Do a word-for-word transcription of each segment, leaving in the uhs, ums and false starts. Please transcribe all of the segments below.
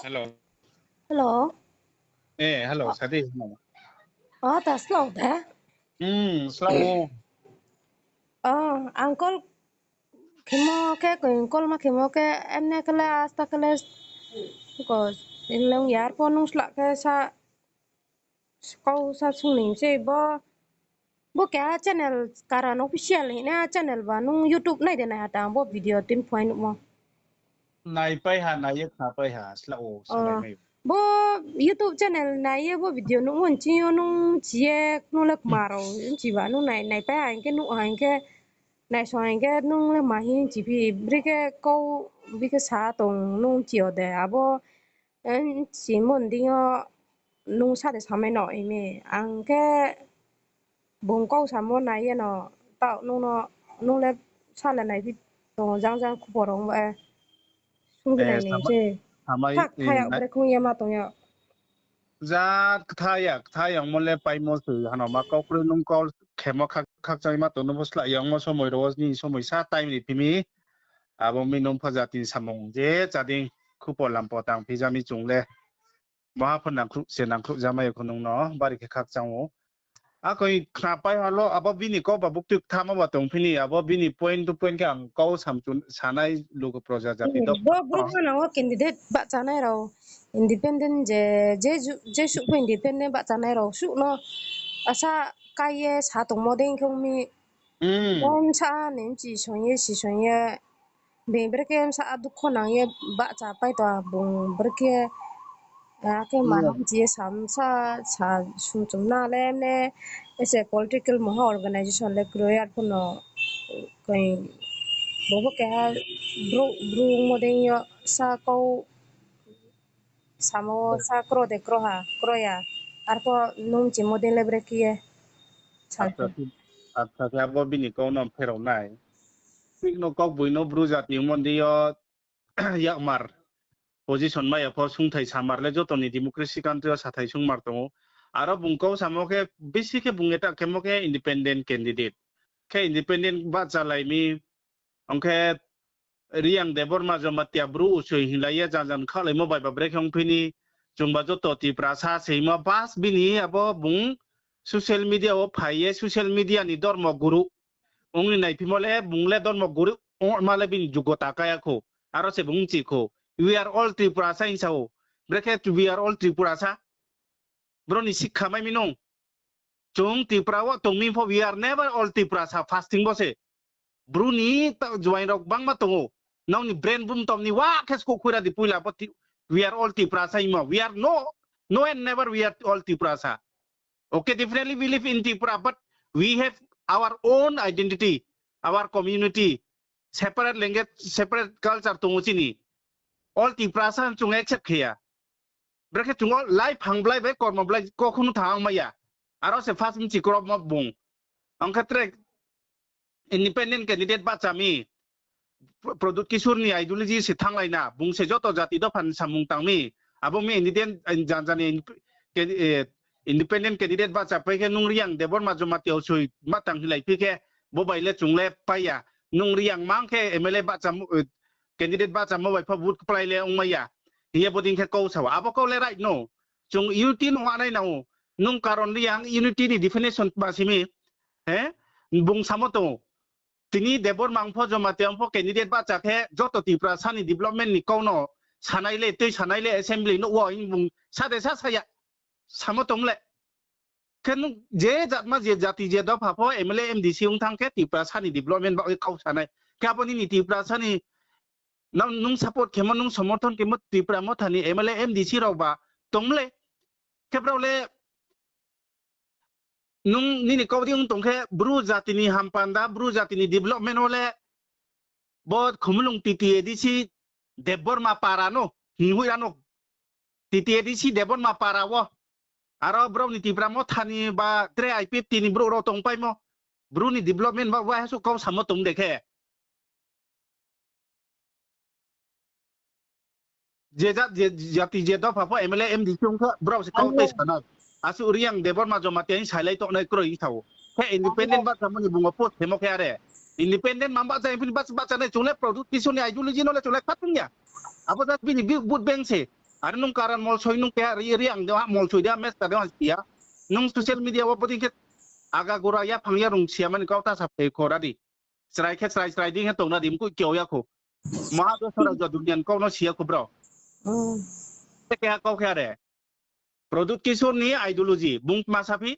Hello. Hello. Eh, hello, sadi. O, ta slow de. Hmm, slow. O, ang call khemo khe, koi call ma khemo khe, emne khe le, asta khe le, ko, inlong yar pho nung slah khe sa, kau sa sung ni se bo, bo keha channel Karan Official hing na channel ba nung YouTube nai de nai ha ta bo video tin phai nuhmo. Naipai ha, nai ye khnapai ha, sla o, salai mai. Bo YouTube channel nai ye bo video nuhmo nching yo nung chi ye nung le kma rao nchi ba nung nai, naipai ha hing khe nuh ha hing khe, naisong ha hing khe nung le ma hing chi phi, bri khe kau, bri khe sa tong nung chi yo de, abo, eh, chimo nding yo nung sa de samai no imi, ang khe bung kau samo nai ye no, taoh nung no, nung le sa le nai phi tong jang jang khupor ong ba, eh, sung phi nai ni se. Samai, kthaya bre khung ye ma tong ya. Jat ktha ya, ktha yangmo le paimo se, hano ma kau kroi nung call khemo khak, khakchangma tong no bo sla yangmo somoi ro ni somoi sa time ri phi mi, abo mi nung pho jati ni samung je chading khupo lampo tang phi ja mi chung le. Maha pho nangkhruh se nangkhruh ja mai ya kho nung no, bari khe khakchang ou. Akoi khnapai ha lo, abo bini kau ba buktui kthamo ba tong phi ni, abo bini point to point khe ang kau samchun sanai lugu proja jati dok. Bo brouh ha nang wo candidate bahchanai rao, independent je, je ju-, je suh pho independent bahchanai rao suh no asa kai ye sa tongmo dei khe ong mi. Bo bsa ni mchi song ye, si song ye, bini brekhe bsa a dukho nang ye bahcha pai tong ha bung brekhe, akhe mano mchi ye sa bsa sa sungchum na le mne, ese political moha organization le kroi arphuh no, koi, bo bo keha brouh, brouh ongmo dei yo sa kau samo wo sa kro de kro ha, kro ya, arphuh nung chimo dei le brekhe ye sa. Acha, acha, khe abo bini kau no pherao nai. Bini no kau boi no bru jati ongmo dei yo yakmar position mai ya pho sungthai samar le joto ni democracy country yo sathai sungmar tong ou. Aro bung kau samo khe bisi khe bung attack khemo khe independent candidate. Khe independent bahchalai mi, ong khe Reang Debbarma Jamatia bru usoi hinglai ye jan jan khahlaimo bai ba brekhe ong phi ni, chung ba joto Tiprasa seimo bas bini abo bung social media wo phai ye social media ni dormo guru ong ni naiphimo le bung le dormo guru ongma le bini jugota kaya kho, aro se bung chi kho, we are all Tiprasa hing sa ou, brekhe we are all Tiprasa, bro ni sikha mai mi nung. Chung Tripura wo tong mi pho, we are never all Tiprasa, fasting bo se. Bru ni ta-, juaing rao gbangma tong ou. Nang ni brain bumtom ni wa khe skuh khuira di puila bo ti-, we are all Tiprasa hingmo. We are no, no and never we are all Tiprasa. Okay, definitely we live in Tripura, but we have our own identity, our community, separate language, separate culture tong ou chini. All Tiprasa chung accept khe ya. Brekhe chung o lai phang blai bai kormo blai kokhunu thang maya. Aro se first mchi krobmo bung. Ang khe tre independent candidate bahcha mi. Pradyot Kishore ni ideology se thannglai na. Bung se joto jati dopha ni samung tang mi. Abo mi independent, jan jan ni independent candidate bahcha pai khe nung Reang Debbarma Jamatia usoi ma tang hinglai phi khe bo bai le chung le pai ya. Nung Reang mang khe M L A bahcha, candidate bahchamo bai pho vote kplai le ongmai ya. Hing ye bodei khe kau sa ou. Abo kau le right no. Chung unity no wanai nang ou. Nung Karan Reang unity ni definition ba simi. He? Bung samo tong ou. Tini Debbarma ong pho Jamatia ong pho candidate bahcha khe joto Tiprasa ni development ni kau no sanai le, tui sanai le assembly no wo hing bung sa de sa saya. Samo tong le. Khe nung je jatma je jati je dopha pho M L A M D C ong thang khe Tiprasa ni development baoh ye kau sanai. Khe abo nini Tiprasa ni nung support khemo, nung somorthon khemo Tipra Motha ni M L A M D C rao ba tong le. Khe brao le nung nini kau di ong tong khe Bru jati ni hampanda, Bru jati ni development wo le bo Khumulwng T T A D C Debbarma para no, hing hoih ra no. T T A D C Debbarma para wo. Aro brao ni Tipra Motha ni ba tre I P F T ni brouh rao tongpaimo. Bru ni development ba waiha suh kau samo tong de khe. Je jat, je jati, je dopha pho M L A, M D C ong khe brao se kau tei sanai. Asuh Reang Debbarma Jamatia hing sailai tongnai kroi hing sao. Khe independent bahchamo ni bung o post khemo khe are. Independent ma bahcha, independent bahcha, bahchanai chung le Pradyot Kishore ni ideology no le chung le khatung ya. Abo just bini vote bank se. Are nung karan molsoi nung keha ri, ri ang de ha molsoi de ha mes ka de ha siya. Nung social media wo bodei khe aga gura yaphang yarung siya mani kau ta sa phai kho ra di. Chrai khe chrai chrai di khe tong na di mkhu keo ya kho. Maha de sora jo dunian kau no siya kho bro. Te keha kau khe are. Pradyut Kishore ni ideology, bung tma saphi?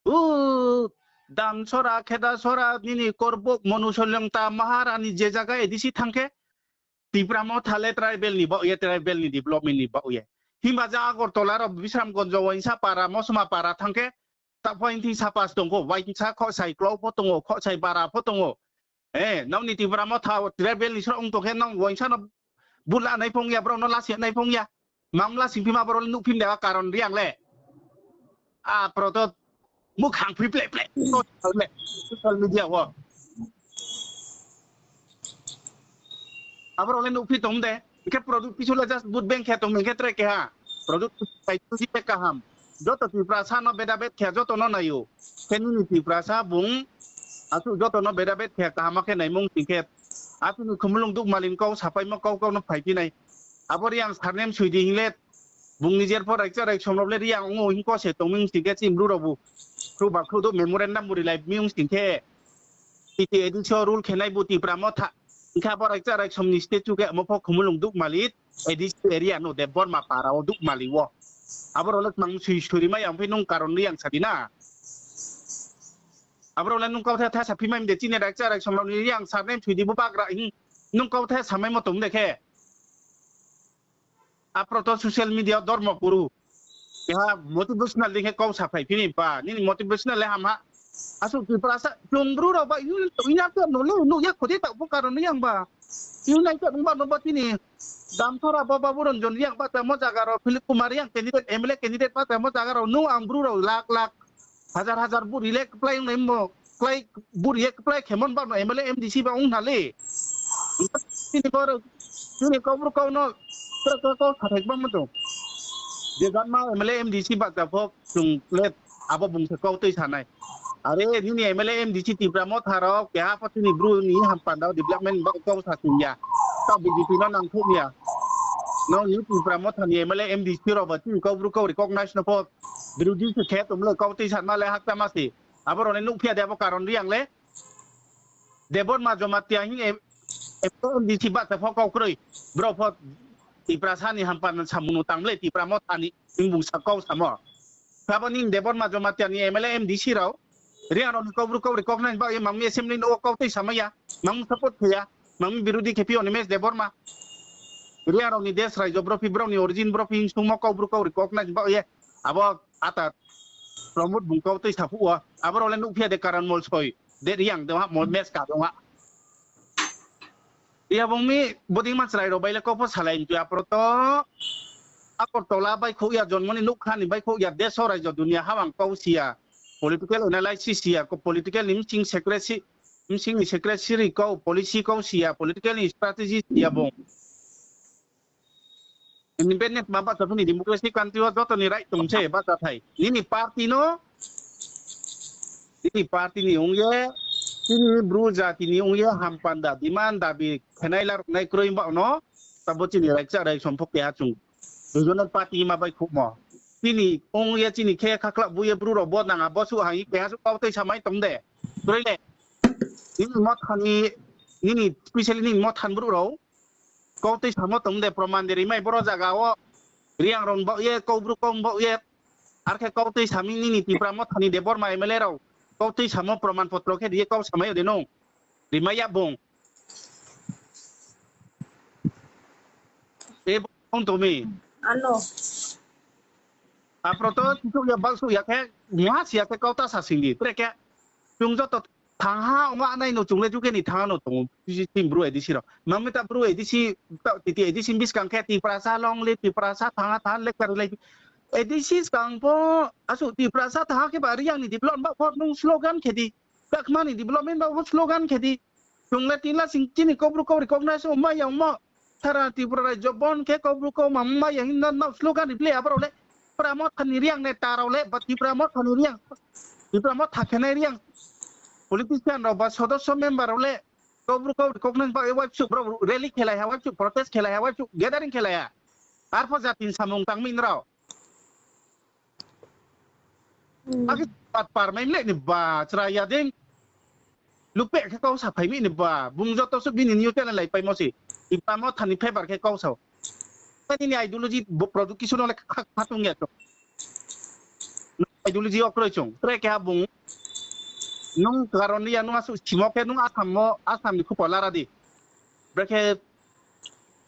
U, Damsora, Khedasora, nini Korbuk, Monusolongta, Maharani je jaga A D C thanng khe, Tipra Motha le tribal ni baoh ye, tribal ni development ni baoh ye. Himba ja Agartala rao Bisramganj, Waingsa para, Mosoma para thanng khe, taoh pho hing thing sapas tong kho, waingsa khohsai klau pho tong ou, khohsai bara pho tong ou. Eh, nrao ni Tipra Motha tribal ni srao ong tong khe nang waingsa no bula nai phong ya, brao no lasi nai phong ya. Mamla singphima brao le nuhphim de karon Reang le. Aphro to mukhang phi ple ple. Social media wo. Abrao le nuhphi tong de. Hing khe Pradyut Kishore le just vote bank khe tong hing khe tre keha. Pradyut Kishore le kaham. Joto Tiprasa no bedabed khe joto no nai ou. Khe nini Tiprasa bung asuh joto no bedabed khe kaham khe naimung sing khe. Aphi ni Khumulung Dukmali ni kau sapaimo kau kau no phaiphi nai. Abo Reang surname soi di hing le bung nijer pho Raikcha Raiksom rao le Reang ong ou hing kau se tong mi sing khe chini Bru rao bu khruh ba khruh do memorandum bu rilai mi ong sing khe. T T A D C o rule khe nai bu Tipra Motha. Hing khe abo Raikcha Raiksom ni statue khe amo pho Khumulung Dukmali A D C area no Debbarma para wo Dukmali wo. Abo rao le tmang soi soi ri mai ang phi nung karon Reang sa di na. Abo rao le nung kauthai tha saphi mai de chini Raikcha Raiksom rao ni Reang surname soi di bo bagra hing nung kauthai samaimo tong de khe. Aphro to social media dormo kuru. Keha motivational dei khe kau saphaiphi ni ba, nini motivational le ham ha. Asuh Tiprasa, chung Bru rao ba, ina to no le, nuh ya kho de taoh bo karon Reang ba. United ong ba no bo chini Damsora bo Babu Ranjan Reang ba tamo zaga rao, Philip Kumar Reang candidate, M L A candidate ba tamo zaga rao, nung ang Bru rao lakh lakh, hazar hazar buri le kplái ong nai mo, kplái buri ye kplái khe mon ba no M L A M D C ba ong na le. Chini kau, chini kau Bru kau no, kau, kau, kau sathai ba mo tong. Je jatma M L A M D C bahcha pho chung le abo bung se kau tui sa nai. Are nini M L A M D C Tipra Motha rao keha pho chini Bru ni hampanda development ba kau sa sing ya. Taoh B J P no nangthouh ya. Nrao ni Tipra Motha ni M L A M D C rao ba chini kau Bru kau recognize no pho birodhi se khe tong le kau tui sa ma le hakchama se. Abo rao le nuhphi ya de abo karon Reang le. Debbarma Jamatia hing M L A M D C bahcha pho kau kroi. Brao pho Tiprasa ni hampanda samung no tang le Tipra Motha ni hing bung sa kau samo. Khe abo nini Debbarma Jamatia ni M L A M D C rao Reang rao ni kau Bru kau recognize baoh ye mangmi assembly no wo kau tui samai ya, mangmi support khe ya, mangmi birodhi khe phi Animesh Debbarma. Reang rao ni desh raijo bro phi, brao ni origin bro phi hing sungmo kau Bru kau recognize baoh ye. Abo ata promote bung kau tui sa phuh wo. Abo rao le nuhphi ya de karon molsoi. De Reang de ha mol mes ka dong ha. Iya bung mi bodei ma chrai rao bai le kau pho salai mtu ya aphro to. Agartala baihkhouh ya, jonmo ni nouhkha ni baihkhouh ya, desh raijo dunia ha ang kau si ya. Political analysis si ya, political ni bsing secrecy, bsing ni secrecy ri kau, policy kau si ya, political ni strategy si ya bung. Independent ma bahcha phi ni democracy country wo joto ni right tong se bahcha thai. Nini party no, nini party ni ong ye, chini Bru jati ni ong ye hampanda demand dabi khenai laruhnai kroi baoh no, tabo chini Raikcha Raisom pho keha chung regional party ma baihkhouhmo. Chini ong ye chini khe khakhla bu ye Bru rao bo nang abo suh hang ye keha suh kau tui samai tong de. Kroi le. Nini Motha ni, nini specially nini Motha ni Bru rao kau tui samo tong de, proman de rimai boro zaga wo Reang rao baoh ye, kau Bru kau baoh ye, ar khe kau tui sami nini Tipra Motha ni Debbarma M L A rao kau tui samo proman potro khe ri ye kau samai yo de nung. Rimai ya bung. E bung tong mi. Ano. Aphro to sisouh ya, balsouh ya khe, mungha si ya khe kau ta sa sing di. Tre khe, chung joto thangha ong nai no chung le ju khe ni thangha no tong ou, chini Bru A D C rao. Mangmi ta Bru A D C, ta, T T A D C buskang khe Tiprasa long live, Tiprasa thangha thangha lecture lai. A D C skang pho, asuh Tiprasa thangha khe ba Reang ni development ba pho nung slogan khe di. Chakma ni development ba pho slogan khe di. Chung le tin la sing chini kau Bru kau recognize ong mai ya ongmo. Sara Tripura raijo bon khe kau Bru kau ma ong mai ya hing na nao slogan ri ple abo rao le. Tipra Motha ni Reang neta rao le, ba Tipra Motha ni Reang, Tipra Motha khenai Reang politician rao ba sodosyo member rao le kau Bru kau recognize ba ye waipsuh brao rally khelai ha, waipsuh protest khelai ha, waipsuh gathering khelai ha. Arpho jati ni samung tang mi nrao. Agi pat par mai mle ni ba, chrai ya dei. Lupeh khe kau saphai mi ni ba, bung joto suh bini news channel lai paimo se. Tipra Motha ni favour khe kau sao. Nini ideology bo product kisu no le kha, khatung ya chung. Nung ideology wo kroi chung. Tre keha bung. Nung karon ya nung asuh simo khe nung Assam wo, Assam ni khupo lara di. Brekhe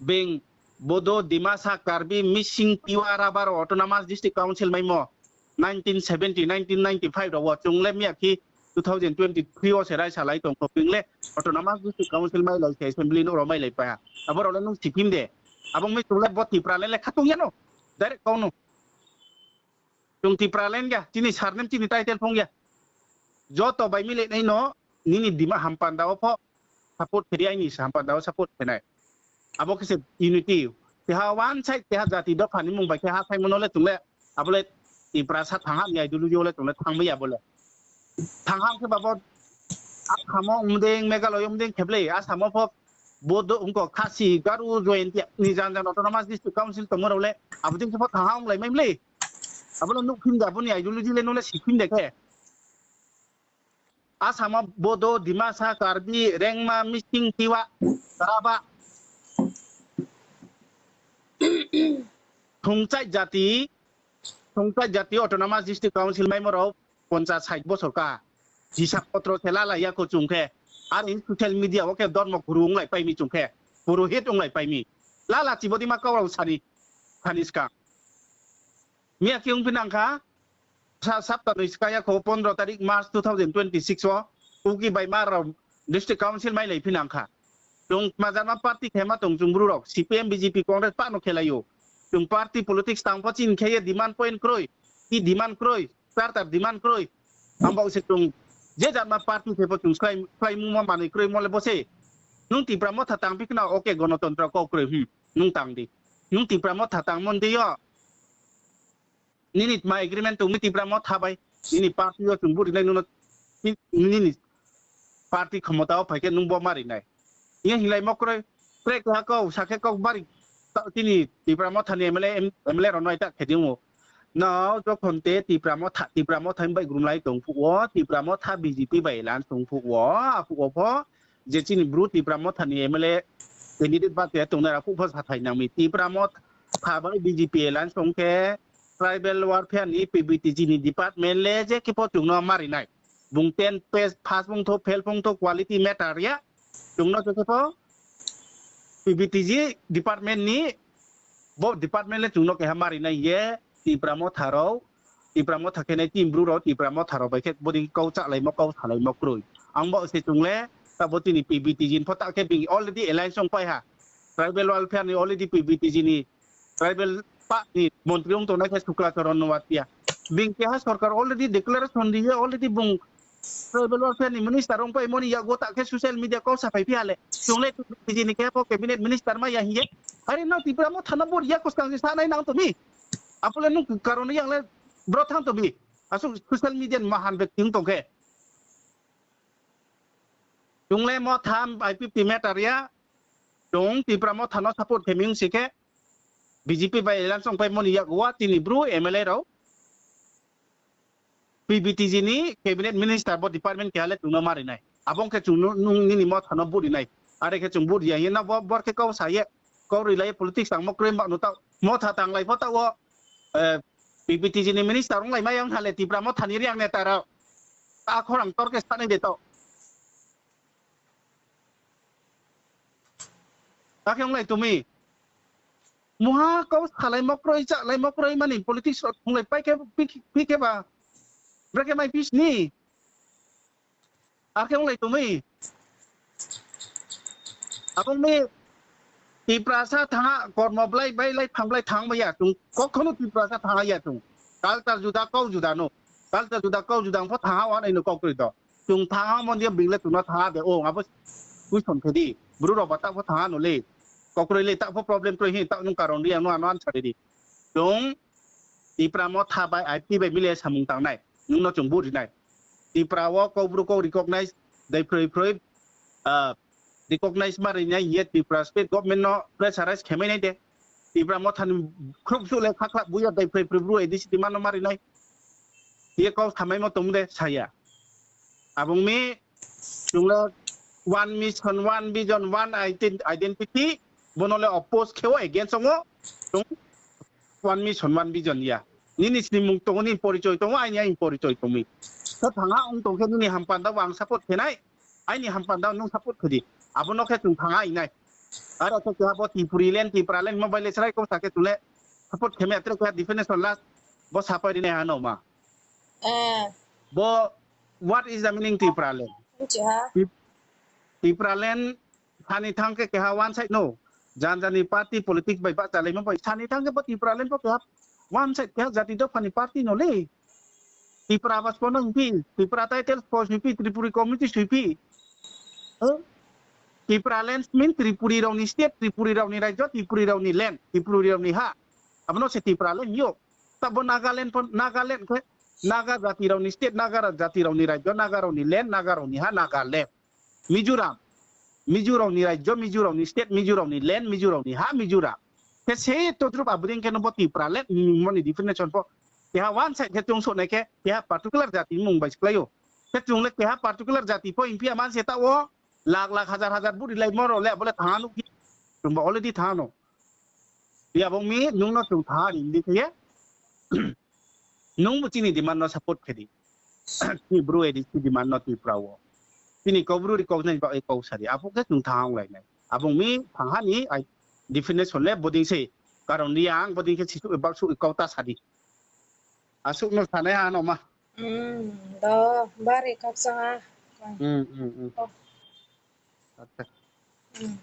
being Bodo, Dimasa, Karbi, Mising, Tiwa, Raba rao Autonomous District Council maimo. Nineteen seventy, nineteen ninety-five rao wo chung le miya khe two thousand twenty-three wo se raisa lai tong kho, being le Autonomous District Council mailai se assembly nouh rao mailai pai ha. Abo rao le nung siphim de. Abo ong mi chung le bo Tipra le le khatung ya no. Direct kau no. Chung Tipra le ya, chini surname chini title phung ya. Joto bai mile nai no, nini dima hampanda wo pho support khe di, aini hampanda wo support khe nai. Abo khe se unity. Keha one side, keha jati dopha ni mung bai khe ha saimo no le chung le, abo le Tiprasa thangha ni ideology wo le chung le thanngmai ya bo le. Thangha khe ba bo Assam wo ong dei, Meghalaya ong dei khe ble, Assam wo pho Bodo ongko Khasi, Garo, Jaintia ni jan jan Autonomous District Council tongmo rao le, abo dei khe pho thangha onglai mai mle. Abo le nuhphim de, abo ni ideology le nung le siphim de khe. Assam wo Bodo, Dimasa, Karbi, Rengma, Mising, Tiwa, Raba. Thungchai jati, thungchai jati Autonomous District Council maimo rao ponchas sait bosor ka. Hisab potro se lalai ya kho chung khe. Ar in social media wo khe dormo guru onglai pai mi chung khe. Purohit onglai pai mi. Lala chibo dima kau rao sani, sani skang. Miya khe ongphi nang kha, sa-, sapta noi ska ya kho, pondro tarik March two thousand twenty-six wo, Kuki bai Hmar rao District Council mailai phi nang kha. Chung tma jatma party khe ma tong chung Bru rao, C P M, B J P, Congress pah no khelai ou. Chung party politics tang pho chini khe ye demand point kroi, ki demand kroi, charter demand kroi. Ang baoh se chung je jatma party khe pho chung slái, sláimungma manoi kroimo le bo se. Nung Tipra Motha tang phi khna, okay, gonotontro kau kroi, hmm, nung tang di. Nung Tipra Motha tangmo ni deing yo. Nini tma agreement tong mi Tipra Motha bai, nini party yo chung vote ri nai nung no, ni-, nini party khomota wo phai khe nung bo ma ri nai. Hing ye hinglaimo kroi, tre keha kau, sa khe kau bari, ta-, chini Tipra Motha ni M L A, M-, M L A rao no aita khe di ou. Nao jokhon te Tipra Motha, Tipra Motha ni bai grumlai tong phuh wo, Tipra Motha B J P bai alliance tong phuh wo, aphuh wo pho, je chini Bru Tipra Motha ni M L A candidate ba te tongnai rao phuh pho sathai nang mi. Tipra Motha bai B J P alliance tong khe tribal welfare ni P V T G ni department le je khe pho chung no ma ri nai. Bung ten pass, pass phung thou, fail phung thou, quality matter ya. Chung no je khe pho P V T G department ni, bo department le chung no keha ma ri nai hing ye, Tipra Motha rao, Tipra Motha khe nai chini Bru rao, Tipra Motha rao bai khe bodei kau chálaimo, kau salaimo kroi. Ang baoh se chung le, ta bo chini P V T G ni pho ta khe being already alliance ong pai ha. Tribal welfare ni already P V T G ni, tribal pa ni montri ong tongnai khe Sukla Charan Noatia. Being keha sorkar already declaration ri ye, already bung tribal welfare ni minister ong paimo ni yakgu ta khe social media kau saphai phi ha le. Chung le P V T G ni keha pho cabinet minister mai ya hing ye. Are no Tipra Motha no vote ya kho skang se sa nai nang tong mi. Abo le nung karon yang le bro thanng tong mi. Asuh social media ni mahan bekti ong tong khe. Chung le Motha I P F T matter ya. Chung Tipra Motha no support khe mi ong si khe, B J P bai alliance ong paimo ni yakgu wo chini Bru M L A rao P V T G ni cabinet minister bo department keha le chung no ma ri nai. Abo ong khe chung no, nung nini Motha no vote ri nai. Are khe chung vote ri ya hing ye na bo, bor khe kau sa ye, kau rilai ye politics tangmo kroi ma no taoh. Motha tanglai pho taoh wo, P V T G ni minister onglai mai ya ong ha le Tipra Motha ni Reang neta rao. Ta khorang tor khe sa nai de taoh. Akhe onglai tong mi. Mungha kau salaimo kroi, chálaimo kroi mani politics rao onglai pai khe, phi khe ba. Brekhe mai phi sni. Akhe onglai tong mi. Abo ong mi Tiprasa thanng ha, kormo blai bai lai phang blai thanng mai ya chung, kokhono Tiprasa thanng ha ya chung. Culture juda, kau juda no. Culture juda, kau juda ong pho thanng ha, wanai no kau kroi do. Chung thanng ha mon dia being le chung no thanng ha de, o, abo question khe di. Bru rao ba taoh pho thanng ha no le. Kau kroi le taoh pho problem kroi hing, taoh nung karon ri ang no ano answer ri di. Chung Tipra Motha bai I P F T bai mile samung tang nai. Nung no chung vote ri nai. Tipra wo Kaubru kau recognize dei phroi phroi, recognize ma ri nai hing ye Tripura state government no pressurize khe mai nai de. Tipra Motha ni khrouh suh le khakhla buya dai phai phai bru A D C demand no mari nai. Ye kau samaimo tong de saya. Abo ong mi chung le one mission, one vision, one ident-, identity, bono le oppose khe o against ong o, chung one mission, one vision ya. Nini snimung tong o, nini porichoi tong o, aini, aini porichoi tong mi. Khe thangha ong tong khe nini hampanda ang support khe nai, aini hampanda nung support khe di. Abo no khe chung thangha ing nai. Aro khe keha bo Tipraland, Tipraland himo bai le srai kau sa khe chung le support khe mi, atre khe definition last bo sapai ri nai ha no ma. Eh, Bo, what is the meaning Tipraland? Bchi ha. Tip-, Tipraland sani thang khe keha one side no. Jan jani party politics bai bahchalaimo bai sani thang khe bo Tipraland bo keha one side keha jati dopha ni party no le. Tipra ba spo no hingphi, Tipra title spo suiphi, Tripuri community suiphi. Tipraland mean Tripuri rao ni state, Tripuri rao ni rajyo, Tripuri rao ni land, Tripuri rao ni ha. Abo no se Tipraland hing ou. Tabo Nagaland pho, Nagaland khe Naga jati rao ni state, Naga jati rao ni rajyo, Naga rao ni land, Naga rao ni ha, Nagaland. Mizoram, Mizo rao ni rajyo, Mizo rao ni state, Mizo rao ni land, Mizo rao ni ha, Mizoram. Khe se todrup abo dei khe no bo Tipraland hingmo ni definition pho. Keha one side khe chung souh nai khe, keha particular jati mung bai sklái ou. Khe chung le keha particular jati pho hingphi ya man se taoh wo, lakh lakh, hazar hazar vote rilaimo rao le abo le thanng ha nuh phi. Chung bo already thanng ha no. Abo ong mi nung no chung thanng ha ri di khe ye. Nung bo chini demand no support khe di. Chini bru A D C demand no Tripura wo. Chini Kaubru recognize baoh ye kau sa di. Aphuh khe chung thanng ha onglai nai. Abo ong mi thanng ha ni definition le bodei se. Karon ri ang bodei khe sisuh ye baksuh ye kau ta sa di. Asuh no sanai ha no ma. Hmm, do, bari khakchang ha. Hmm, hmm, hmm. Acha. Hmm.